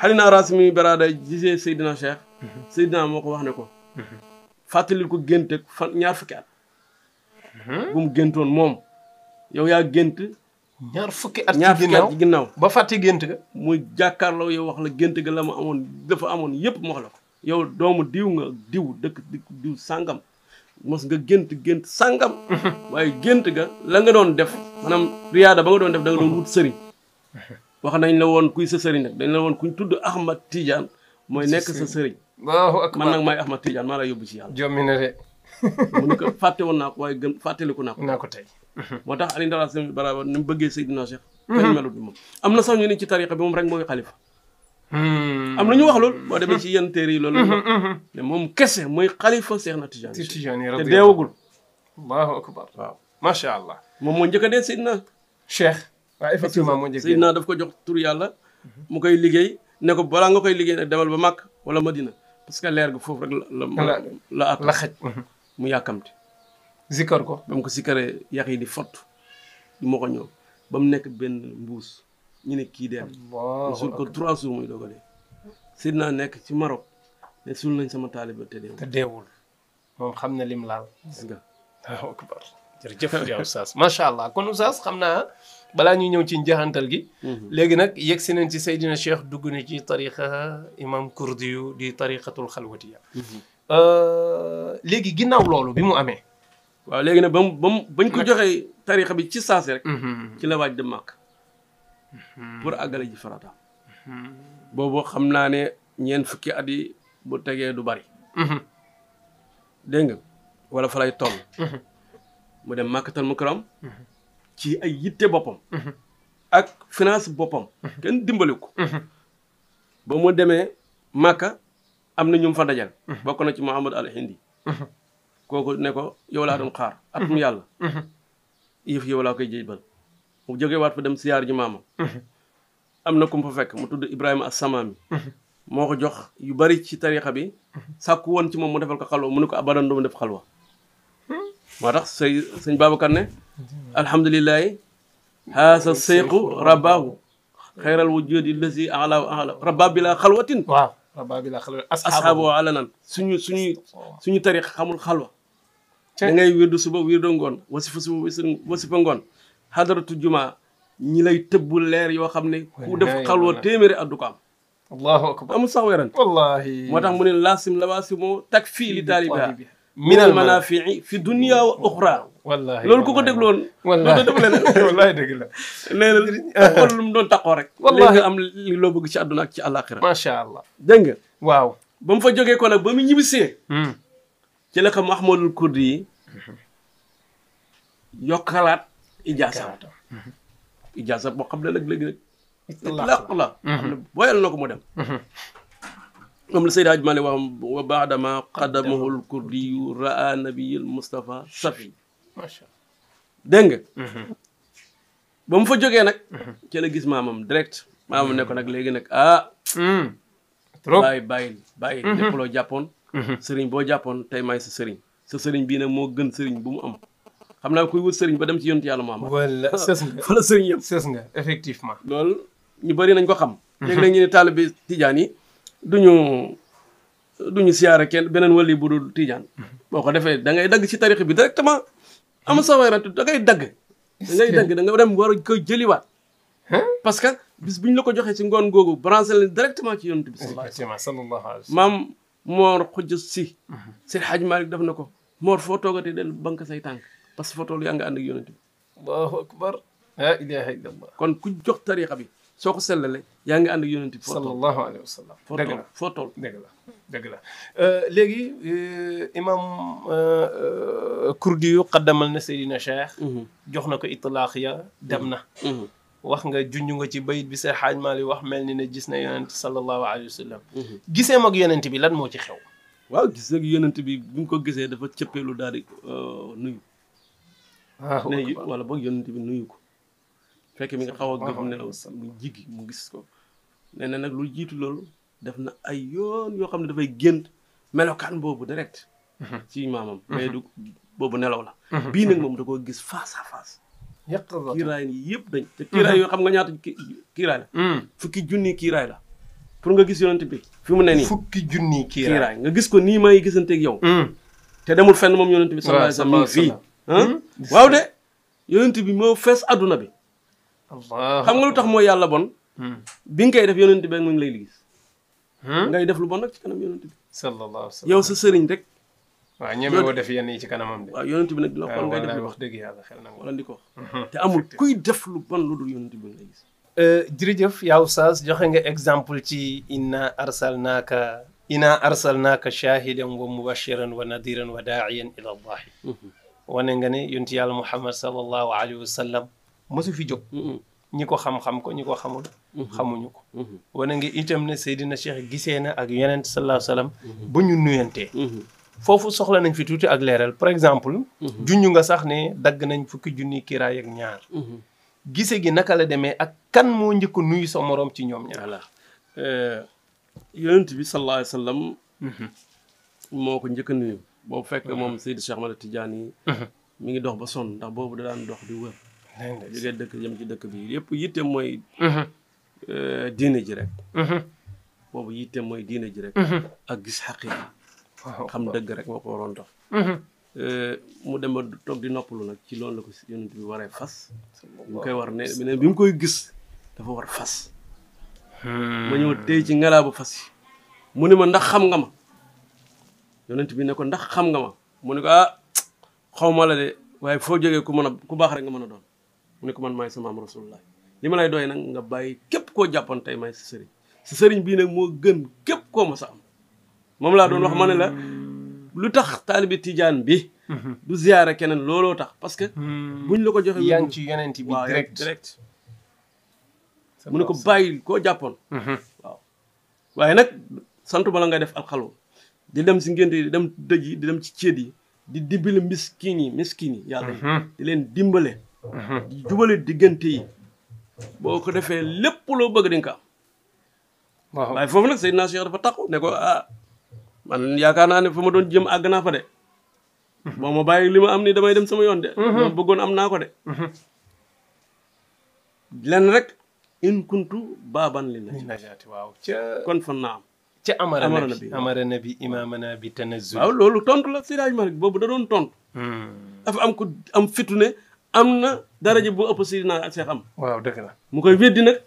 Alioune Harazimi Barada gisee Seydina Cheikh. Seydina moo ko wax ne ko. fàttalil ko gént ak ñaar fukki at. bu mu géntoon moom yow yaa gént ñaar fukki at ci ginnaaw ba fàtte gént ga muy jàkkaarloo yow wax la gént ga la ma amoon dafa amoon yëpp mu wax la ko yow doomu diw nga dëkk diw sàngam mos nga gént sàngam waaye gént ga la nga doon def maanaam riyaada ba nga doon def da nga doon wut sëriñ wax nañ la woon kuy sa sëriñ nag dañ la woon kuñ tudd Ahmad Tidiane mooy nekk sa sëriñ Allahu akbar man nag maay Ahmad Tidiane maa la yóbbu ci yàlla jommi na de mu ni ko fàtte woon naa ko waaye fàttaliku naa ko naa ko tey moo tax Alioune Dara Sène Baraba ni mu bëggee Seydina Cheikh kenn melut bi moom am na sax ñu ne ci tariqa bi moom rek mooy xalifa am na ñu wax loolu boo demee ci yenn téere yi loolu ne moom kese mooy xalifa Cheikh na Tidiane te deewagul Allahu akbar waaw macha allah moom moo njëkk a dee Seydina Cheikh waaw effectivement moo njëkk Seydina daf ko jox tur yàlla mu koy liggéey ne ko balaa nga koy liggéey nag demal ba Makka wala Madina parce que leer ga foofu rek la xaj mu yàkkamti zikkar ko ba mu ko sikkaree yax yi di fott di moo ko ñëw ba mu nekk benn mbuus ñu ne kii dee na suul ko 3 jours muy dogalee Seydina nekk ci Maroc ne suul nañ sama taaliba te deewul moom xam na lim laal gis nga Allahu akbar jërëjëf yaa Oustaz macha allah kon Oustaz xam naa balaa ñuy ñëw ci njeexantal gi léegi nag yegg si nañ ci Seydina Cheikh dugg na ci tariqa imam Kurdiyu di tariqatul xalwatiya léegi ginnaaw loolu bi mu amee waaw léegi nag bañ ko joxee tariqa bi ci saase rek ci la waaj dem Màkk pour àggale ji farataam boobu xam naa ne ñeent fukki at yi bu tegee du bari dégg nga wala fa lay toll mu dem Makkatal Mukarram ci ay yitte boppam ak finance boppam kenn dimbali ko ba mu demee Makka am na ñu fa dajal bokk na ci Muhammad al Hindi kooku ne ko yow laa doon xaar atum yàlla yëf yow laa koy jébal mu jógee waat fa dem siyaar ji maamam am na ku mu fa fekk mu tudd Ibrahima as-Samami moo ko jox yu bari ci tarixa bi sàkku woon ci moom mu defal ko xalwa mu ne ko abadan doomu def xalwa moo tax sëñ Babacar ne alhamdulilahi haasa seyqu rabbaahu xayral wujudi lazi ala rabba bi la xalwatin waaw rabba bi la xalwatin asxaabu alanan suñu tariq xamul xalwa da ngay wirdu suba wirdu ngoon wasifa suba wasifa ngoon xadaratu juma ñi lay tëbbu leer yoo xam ne ku def xalwa téeméeri addu ko am allahu akbar amul sax weerante wallahi moo tax mu ne laasim lawaasimoo takfi li taalibiha minal manafii fi dunia wa uxra wallahi loolu ku ko dégloon wallahi def leen wallahi dëgg la nee na xool lu mu doon taqoo rek wallahi am li loo bëgg ci àdduna ak ci àllaaxira macha allah dégg nga waaw ba mu fa jógee ko nag ba mu ñibbisee ci la xam Ahmadul Kurdi yi yokkalaat ijaasa boo xam ne nag léegi nag itlaq la xam ne boyal na ko mu dem moom la Seydi Hadji Malick wax wa baadama qadamahul kurdiyu raa nabiyil Mustafa safi macha allah dégg nga ba mu fa jógee nag ci la gis maamam direct maamam ne ko nag léegi nag trop bàyyi lépp loo jàppoon sëriñ boo jàppoon tey may sa sëriñ bii nag moo gën sëriñ bu mu am xam naa kuy wut sëriñ ba dem ci yonent yàlla Muhammad wala sës nga fa la sëriñ yam sës nga effectivement loolu ñu bëri nañ ko xam léegi-léeg ñu ne taalibe tijaan yi duñu siyaare kenn beneen wali bu dul tijaan boo ko defee da ngay dagg ci tarix bi directement ama sa wayrante da ngay dagg da nga dem war a koy jëliwaat parce que bis bu ñu la ko joxee ci ngoon googu branché leen directement ci yonent bi sallallahu alayhi wa sallam maam Moor Xuj Si Seydi Hadji Malick def na ko Moor foo toogatee del banque say tànk parce que foo toll yaa nga ànd ak yonent bi allahu akbar la ilaha illallah kon ku jox tarixa bi soo ko sellale yaa ngi ànd ak yonent bi sallallahu alayhi wa sallam dëgg la foo toll dëgg la léegi imam kurdi yu qaddamal na Seydina Cheikh jox na ko itlaaqiya dem na wax nga junj nga ci bayit bi Seex Xaaj Maalik wax mel ni ne gis na yonent sallallahu alayhi wa sallam gisee mag yonent bi lan moo ci xew waaw gis nag yonent bi bu ñu ko gisee dafa cëppeelu daal di nuyu wala boog yonent bi nuyu ko fekk mi nga xaw a gëf nelaw mu jigi mu gis ko nee na nag lu jiitu loolu def na ay yoon yoo xam ne dafay gént melokaan boobu direct ci maamam mais du boobu nelaw la bii nag moom da koo gis face à face kiiraay yi yëpp dañ te kiiraay yoo xam nga ñaata kiiraay la fukki junni kiiraay la pour nga gis yonent bi fi mu ne nii fukki junni kiiraay nga gis ko nii may gisanteeg yow te demul fenn moom yonent bi sallallahu alayhi wasallam fii waaw de yonent bi moo fees adduna bi Allah xam nga lu tax mooy yàlla bon bi nga koy def yonent bi mu ngi lay gis ngay def lu bon nag ci kanam yonent bi sallallahu alayhi wa sallam yow sa sëriñ rek waaw ñeme woo def yenn yi ci kanamam de waaw yonent bi nag di la xool ngay def lu wax dëgg yàlla xel na wala di ko wax te amul kuy def lu bon lu dul yonent bi nga lay gis jërëjëf yaa Oustaz joxe nga exemple ci inna arsalnaaka shahidan wa mubashiran wa nadiran wa daa'iyan ila allahi wane nga ne yonent yàlla Muhammad sallallahu alayhi wa sallam mosu fi jóg ñi ko xam-xam ko ñi ko xamul xamuñu ko wane nga itam ne Seydina Cheikh gisee na ak yonent sallallahu alayhi wa sallam ba ñu nuyantee foofu soxla nañ fi tuuti ak leeral par exemple junj nga sax ne dagg nañ fukki junni kiraay ak ñaar gise gi naka la demee ak kan moo njëkk nuyu sa morom ci ñoom ñaar voilà yonent bi sallallahu alayhi wa sallam moo ko njëkk a nuyu boobu fekk moom Seydi Cheikh Ahmad Tidiane yi mi ngi dox ba sonn ndax boobu da daan dox di wër jógee dëkk jëm ci dëkk bi yëpp yitte mooy diine ji rek boobu yitte mooy diine ji rek ak gis xaqiqa xam dëgg rek moo ko waroon dox mu dem ba toog di noppalu nag ci loolu la ko yonent bi waree fas bi mu koy war ne bi mu koy gis dafa war fas ma ñëw tey ci ngalaabu fas yi mu ne ma ndax xam nga ma yonent bi ne ko ndax xam nga ma mu ne ko xaw ma la de waaye foo jógee ku baax rek nga mën a doon mu ne ko man maay sama am rasulullah li ma lay doy nag nga bàyyi képp koo jàppoon tey maay sa sëriñ bii nag moo gën képp koo ma sa am moom laa doon wax ma ne la lu tax taalibi tijaan bi du ziyaare keneen looloo tax parce que buñ la ko joxe yaa ngi ci yonent bi direct mu ne ko bàyyi koo jàppoon waaw waaye nag santu bala ngay def alxalwa di dem si ngénte yi di dem dëj yi di dem ci céet yi di dimbale miskin yi yàlla yi di leen dimbale di jubale diggante yi boo ko defee lépp loo bëgg di nga ko am waaye foofu nag Seydina Cheikh dafa taxu ne ko man yaakaar naa ne fa ma doon jëm àgg naa fa de boo ma bàyyi li ma am ni damay dem sama yoon de ma bëggoon am naa ko de lenn rek in kuntu baaban li najaati waaw kon fan naa am ca amara nabi imaamana bi tanazzul waaw loolu tontu la Seydi Hadji Malick boobu da doon tontu dafa am ko am fitu ne am na daraja bu ëpp Seydina ak Cheikh am waaw dëgg la mu koy weddi nag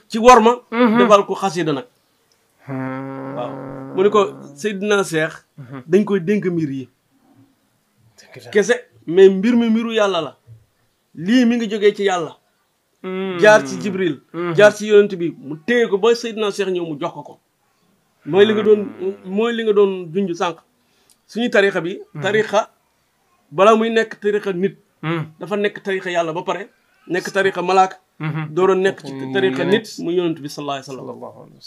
ci worma defal ko xasida nag waaw mu ne ko Seydina Cheikh dañ koy dénk mbir yi kese mais mbir mi mbiru yàlla la lii mi ngi jógee ci yàlla jaar ci Jibril jaar ci yonent bi mu téye ko ba Seydina Cheikh ñëw mu jox ko mooy li nga doon junj sànq suñu tarixa bi tarixa balaa muy nekk tarixa nit dafa nekk tarixa yàlla ba pare nekk tarixa malaaka dooroon nekk ci tarixa nit mu yonent bi sallallahu alayhi wa sallam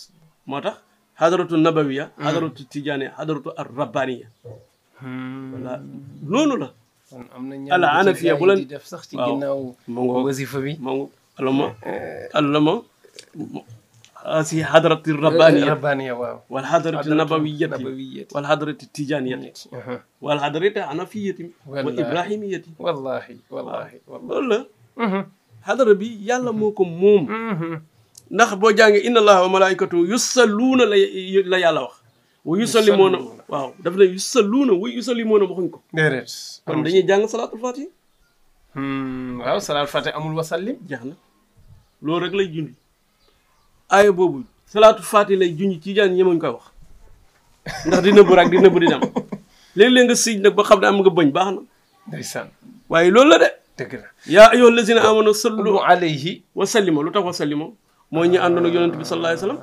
moo tax xadaratu nabawiya xadaratu tijaaniya xadaratu ar rabbaniya voilà loolu la am na ala anafiya bu la di def sax ci ginnaaw wasifa bi allama si xadarati rabbaniya waaw wal xadarati nabawiyati wal xadarati tijaniyati wal xadarati anafiyati wa ibrahimiyati wallahi loolu la xadara bi yàlla moo ko moom ndax boo jàngee inna allaha wa malaikatu yusalluuna la yàlla wax wa yusallimuuna waaw daf ne yusalluuna wa yusallimuuna waxuñ ko déedéet kon dañuy jàng salaatul fatih waaw salaatul fatih amul wasallim jeex na loolu rek lay junj aaya boobu salaatul fatih lay junj ci jaan ñemuñ koy wax ndax di nëbb rek di nëbb di dem léeg-léeg nga siij nag ba xam ne am nga bëñ baax na ndeysaan waaye loolu la de dëgg la yaa ayyuha allazina amanu sallu alayhi wa sallima lu tax wa sallima mooy ñi àndoon ak yonent bi sallallahu alayhi wa sallam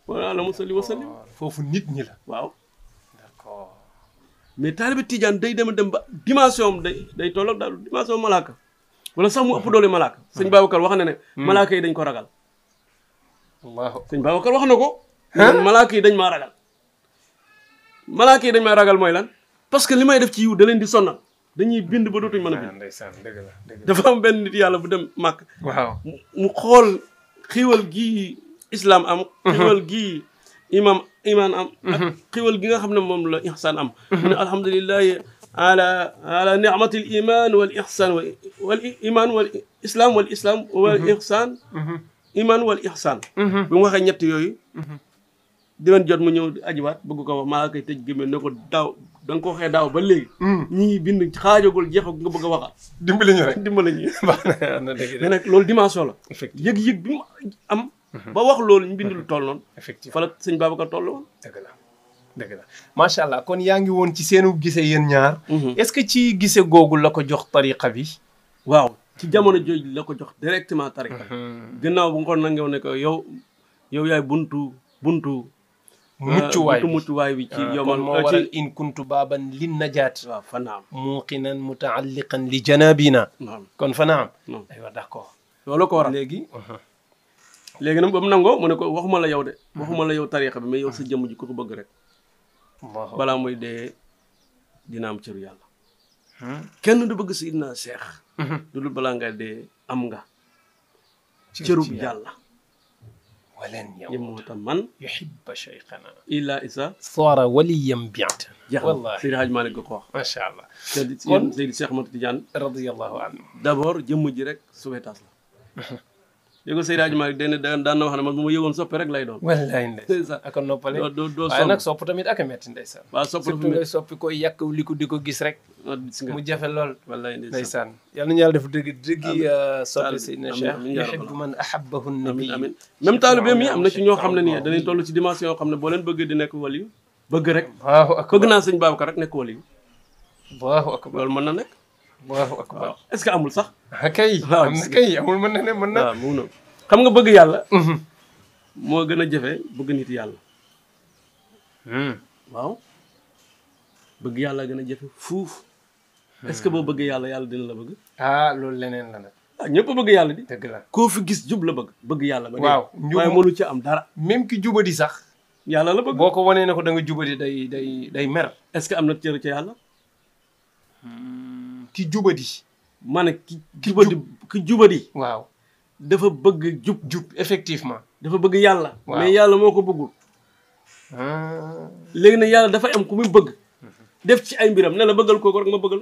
wala la mu salli wa sallim foofu nit ñi la waaw d'accord mais taalibe tijaan day dem ba dimension am day tolloog daal dimension malaaka wala sax mu ëpp doole malaaka sëñ Babacar wax na ne malaaka yi dañ ko ragal sëñ Babacar wax na ko malaaka yi dañ maa ragal malaaka yi dañ maa ragal mooy lan parce que li may def ci yiw da leen di sonnal dañuy bind ba dootuñ mën a bind ndeysaan dëgg la dafa am benn nit yàlla bu dem màkk waaw mu xool xiiwal gii islam am xiiwal gii iman am ak xiiwal gi nga xam ne moom la ihsaan am mu ne alhamdulillahi ala ni'matil iman wal ihsan wal iman wal islam wal islam wal ihsan iman wal ihsan bi mu waxee ñett yooyu diwen jot mu ñëw di ajiwaat bëgg ko wax maa koy tëj gémé ne ko da nga ko waxee daaw ba léegi. ñi ngi bind xaajagul jeexagul nga bëgg a waxaat. dimbali ñu rek dimbali ñu. na dëgg mais nag loolu dimension la. effectivement yëg-yëg bi mu am. ba wax loolu ñu bind lu toll noonu. effectivement fa la sëñ Babacar toll woon. dëgg la macha allah kon yaa ngi woon ci seenu gise yéen ñaar. est-ce que ci gise googu la ko jox tariqa bi. waaw ci jamono jooju la ko jox directement tariqa. gannaaw bu nga ko nangew ne ko yow yaay buntu. muccuwaay bi ci yomal kon moo waral in kuntu baaban lin najaat. waaw fa naam. muuqinan mutaalliqan li janabina. kon fa naam. aywa d'accord. loolu ko waral léegi nag ba mu nangoo mu ne ko waxuma la yow de. waxuma la yow tariqa bi mais yow sa jëmm ji ko bëgg rek. balaa muy dee dina am cëru yàlla. kenn du bëgg Seydina Cheikh. lu dul balaa nga dee am nga. cëru yàlla. waleen yow moo tax man. yuhibba cheikhana. illa isa. soora waliyam bi'atan. wallaahi Seydi Hadj Malick ko wax. macha allah. kon Seydi Cheikh Ahmad Tidiane. radiyallahu anhu. d'abord jëmm ji rek sauvetage la. yéego Seydi Hadji Malick daan na wax ne man bu ma yëgoon soppe rek lay doon. wallaay ndeysaan ak a noppale. doo waaye nag sopp tamit ak a metti ndeysaan. waaw sopp surtout ngay soppi koy yàq li ko di ko gis rek. mu jafe lool. wallaay ndeysaan yal nañu yàlla def dëgg soppi Seydina Cheikh yuhibbu man ahabbahu nabi. amiin même taalibe mi am na ci ñoo xam ne nii danañ toll ci dimension yoo xam ne boo leen bëggee di nekk waliyu bëgg rek. waaw ak bëgg naa sëñ Babacar rek nekk waliyu. waaw ak loolu mën na nekk. waaw akbar. est-ce que amul sax. kay am na kay amul mën na ne mën na. waaw mu noonu xam nga bëgg yàlla. moo gën a jafe bëgg nit yàlla. waaw bëgg yàlla gën a jafe fuuf. est-ce que boo bëgg yàlla yàlla dina la bëgg. ah loolu leneen la nag. ah ñëpp bëgg yàlla di. dëgg la koo fi gis jub la bëgg yàlla. ba waaw waaye mënu ci am dara. même ki jubadi sax. yàlla la bëgg boo ko wanee ne ko da nga jubadi day mer. est-ce que am na cër ca yàlla. ki jubadi. ma ne ki jubadi. waaw dafa bëgg jub effectivement. dafa bëgg yàlla. waaw mais yàlla moo ko bëggul. léegi nag yàlla dafa am ku muy bëgg. def ci ay mbiram ne la bëggal kooku rek ma bëggal.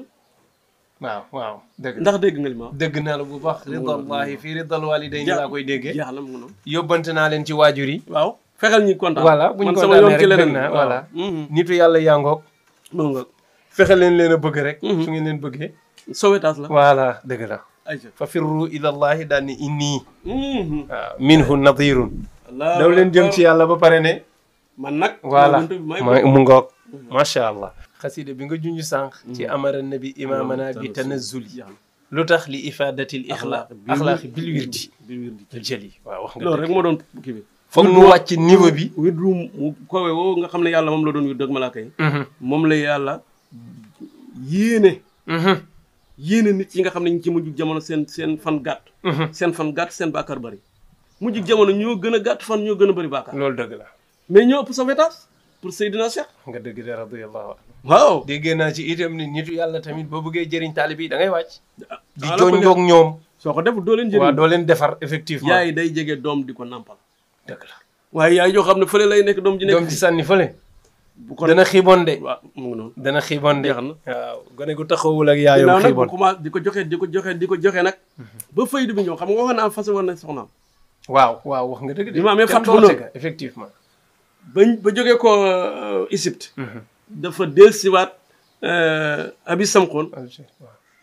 waaw dëgg ndax dégg nga li ma wax. dëgg naa la bu baax. ridallahi fii ridal walidayni laa koy déggee. jeex na mu ngi noonu. yóbbante naa leen ci waajur yi. waaw fexeel ñi kontaan. voilà bu ñu man sama yoon ci leneen na voilà. nitu yàlla yaa ngoog. moom nga fexe leen a bëgg rek. su ngeen leen bëggee. sauvetage la. voilà dëgg la. ayca fa firru ilallahi daal ni inni. waaw minhu nadirun. daw leen jëm ci yàlla ba pare ne. man nag. voilà mu ngoog. macha allah. xasida bi nga junj sànq. ci amara nabi imamana bi tanazuli. lu tax li ifadatil axlaaqi bil wirdi. jëli waaw wax nga loolu rek moo doon kii bi. foog nu wàcc niveau bi. wirdu mu kowe woo nga xam ne yàlla moom la doon wirdu ak malaaka yi. moom la yàlla yéene nit yi nga xam ne ñu ci mujj jamono seen fan gàtt. seen fan gàtt seen bàkkaar bëri. mujj jamono ñoo gën a gàtt fan ñoo gën a bëri bàkkaar. loolu dëgg la. mais ñoo ëpp sauvetage pour Seydina Cheikh. nga dëgg de radiyallahu anhu. waaw déggee naa ci itam ni nitu yàlla tamit boo bëggee jëriñ taalibe yi da ngay wàcc. di jonjoog ñoom. soo ko def doo leen jëriñ. waaw doo leen defar effectivement. yaay day jege doom di ko nampal. dëgg la. waaye yaay joo xam ne fële lay nekk doom ji nekk. doom ci sànni fële. bu ko dana xiibon de. waaw mu ngi noonu. dana xiibon de. jeex na waaw gone gu taxawul ak yaayam xiibon. commencé di ko joxe nag. ba faydu bi ñëw xam nga waxoon naa fas woon na soxnaam. waaw wax nga dëgg de. bi ma amee fàtt bu noonu effectivement. ba jógee ko Égypte. dafa dellusiwaat abi samxoon.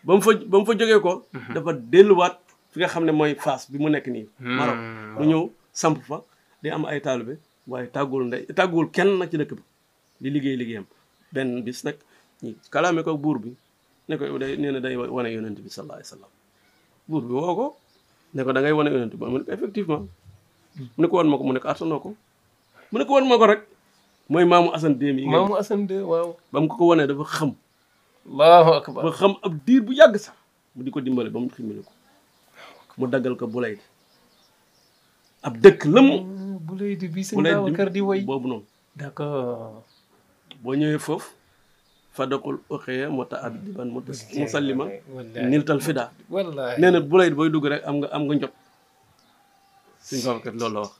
ba mu fa jógee ko. dafa delluwaat fi nga xam ne mooy Fass bi mu nekk nii. Maroc mu ñëw samp fa di am ay taalibe waaye tàgguwul kenn nag ci dëkk bi di liggéeyam benn bis nag ñu kalaame ko buur bi ne ko nee na day wane yonent bi sallallahu alayhi wa sallam buur bi woo ko ne ko da ngay wane yonent bi mu ne ko effectivement mu ne ko wan ma ko mu ne ko attanoo ko mu ne ko wan ma ko rek mooy maamu Assane II mi. maamu Assane II waaw. ba mu ko wanee dafa xam. allahu akbar ba xam ab diir bu yàgg sax mu di ko dimbale ba mu ximmili ko mu daggal ko bulay di ab dëkk lëm. bulay di bi sëñ Babacar di woy boobu noonu. d'accord. boo ñëwee foofu fadakul oxeya moo ta ab diban moo ta musallima niltal fida wallahi nee na bulay di booy dugg rek am nga njot sëñ Babacar loolu la wax.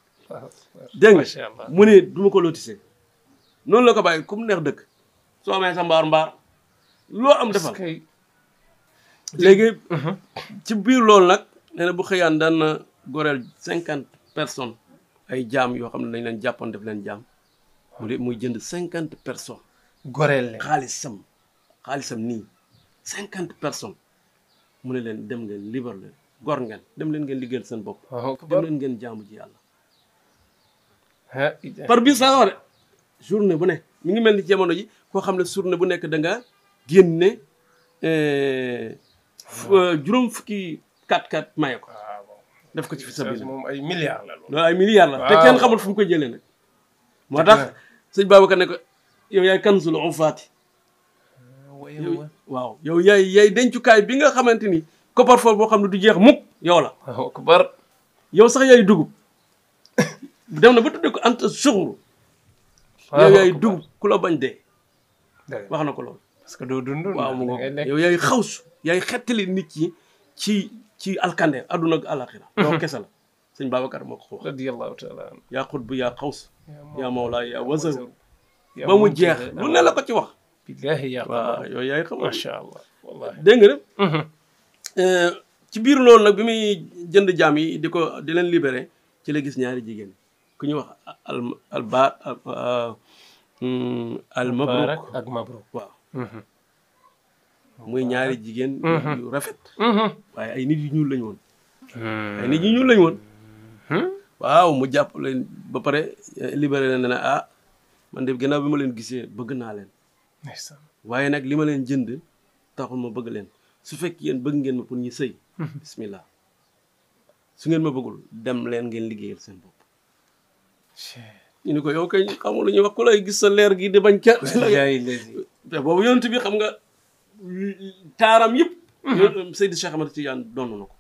dégg nga mu ne du ma ko lotissé noonu la ko bàyyi comme neex dëkk soo amee sa mbaar loo am defal léegi ci biir loolu nag nee na bu xëyaan daan na goreel 50 personnes ay jaam yoo xam ne dañ leen jàppoon def leen jaam muy jënd 50 personnes goreel leen xaalisam nii 50 personnes mu ne leen dem ngeen libre leen gor ngeen dem leen ngeen liggéeyal seen bopp. dem leen ngeen jaamu ji yàlla. par bis saa wax de journée bu ne mi ngi mel ni jamono ji koo xam ne journée bu nekk da nga génne juróom fukki 4x4 maye ko. def ko ci fi sabili moom ay milliards la loolu ay milliards la te kenn xamul fu mu ko jëlee nag. moo tax sëñ Babacar ne ko yow yaay kanzul ufaati. waaw yow yaay dencukaay bi nga xamante ni coffre-fort boo xam ne du jeex mukk yow la. waaw ku bar. yow sax yaay dugub dem na ba tuddee ko anta suxuru. yow yaay dugub ku la bañ dee. wax na ko loolu. parce que doo dund. waaw mu ngoog yow yaay xawsu yaay xettali nit ñi ci alkande adduna ak alaxira loolu kese la sëñ Babacar moo ko wax. radiyallahu taala anhu. yaa xutbu yaa xaws. yaa mawla yaa wazaru. ba mu jeex lu ne la ko ci wax. billahi yaa waaw yooyu yaay xam. macha allah wallahi dégg nga de. ci biir loolu nag bi muy jënd jaam yi di leen libéré ci la gis ñaari jigéen ku ñuy wax al mabruk ak mabruk. waaw. muy ñaari jigéen. yu rafet. waaye ay nit yu ñuul lañu woon. ay nit yu ñuul lañu woon. waaw mu jàpp leen ba pare libéré leen ne ah man de gannaaw bi ma leen gisee bëgg naa leen. waaye nag li ma leen jënd taxul ma bëgg leen su fekk yéen bëgg ngeen ma pour ñu sëy. bismillah su ngeen ma bëggul dem leen ngeen liggéeyal seen bopp. ñu ni ko yow kay xamul lu ñuy wax ku lay gis sa leer gi di bañ ca. te boobu yonent bi xam nga taaram yëpp. Seydi Cheikh Ahmad Tidiane doon na ko.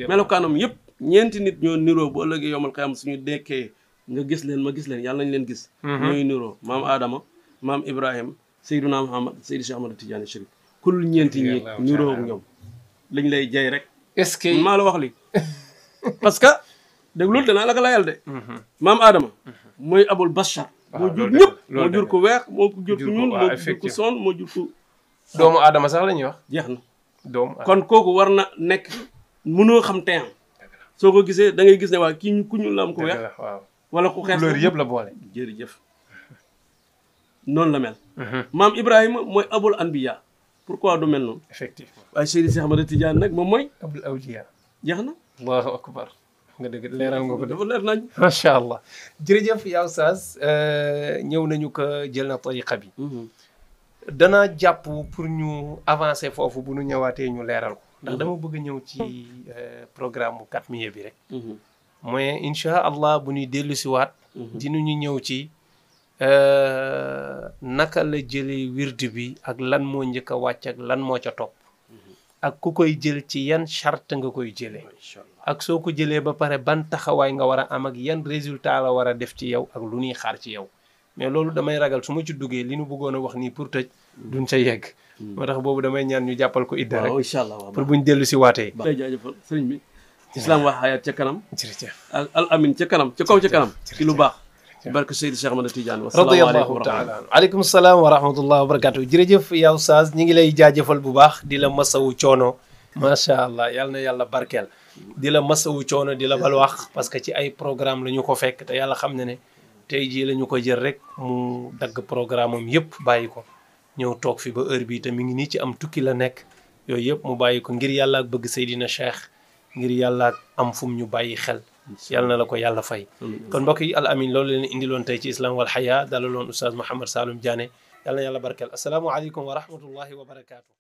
melokaanam yëpp ñeenti nit ñoo niroo bu ëllëgee yomal xiyam suñu dekkee nga gis leen ma gis leen yàlla nañ leen gis. ñooy niroo maam Adama maam Ibrahim Seydina Muhammad Seydi Cheikh Ahmad Tidiane Chérif kul ñeenti ñi niroo ak ñoom lañ lay jay rek. est-ce que maa la wax li parce que dégg loolu danaa la ko layal de. maam Adama mooy abul bashar. moo jur ñëpp moo jur ko weex moo jur ko ñuul moo jur ko son moo jur ko. doomu Adama sax la ñuy wax. jeex na doomu kon kooku war na nekk mënoo xam teem soo ko gisee da ngay gis ne waa kii ku ñuul la am ko weex. wala ku xees couleur yëpp la boole. jërëjëf noonu la mel. maam Ibrahima mooy abul anbiya pourquoi du mel noonu. effectivement waaye Seydi Cheikh Ahmad Tidiane nag moom mooy. abul awliya. jeex na. allahu akbar. nga dëgg leeral nga ko dafa leer nañ. macha allah jërëjëf yaa Oustaz ñëw nañu ko jël na tariqa bi. danaa jàpp pour ñu avancer foofu bu ñu ñëwaatee ñu leeral ko. ndax dama bëgg ñëw ci programme mu Katmiya bi rek. mooy incha allah bu ñuy dellu si waat. dinañu ñëw ci naka la jëlee wird bi ak lan moo njëkk a wàcc ak lan moo ca topp. ak ku koy jël ci yan charte nga koy jëlee. ak soo ko jëlee ba pare ban taxawaay nga war a am ak yan résultat la war a def ci yow ak lu ñuy xaar ci yow. mais loolu damay ragal su ma ci duggee li nu bëggoon a wax nii pour tëj duñ ca yegg. moo tax boobu damay ñaan ñu jàppal ko idda rek. incha allah pour buñ dellu si waatee. day jaajëfal sëriñ bi. islam wax xayaat ca kanam. jërëjëf al amin ca kanam ca kaw ca kanam. ci lu baax. barke Seydi Cheikh Ahmad Tidiane. radiyallahu taala aleykum salaam wa rahmatullah wa barakatuh. jërëjëf yow Oustaz ñi ngi lay jaajëfal bu baax di la masawu coono. macha allah yal na yàlla barkeel. di la masawu coono di la bal wax parce que ci ay programme la ñu ko fekk te yàlla xam na ne tey jii la ñu ko jël rek mu dagg programme am yëpp bàyyi ko ñëw toog fi ba heure bii te mi ngi nii ci am tukki la nekk yooyu yëpp mu bàyyi ko ngir yàlla ak bëgg Seydina Cheikh ngir yàlla ak am fu mu ñu bàyyi xel yàlla na la ko yàlla fay. kon mbokk yi Al Amine loolu leen indiloon tey ci Islam wal Haya dalaloon Oustaz Mouhamed Saloum Diané yàlla na yàlla barkeel asalaamualeykum wa rahmatullahi wa barakaatu.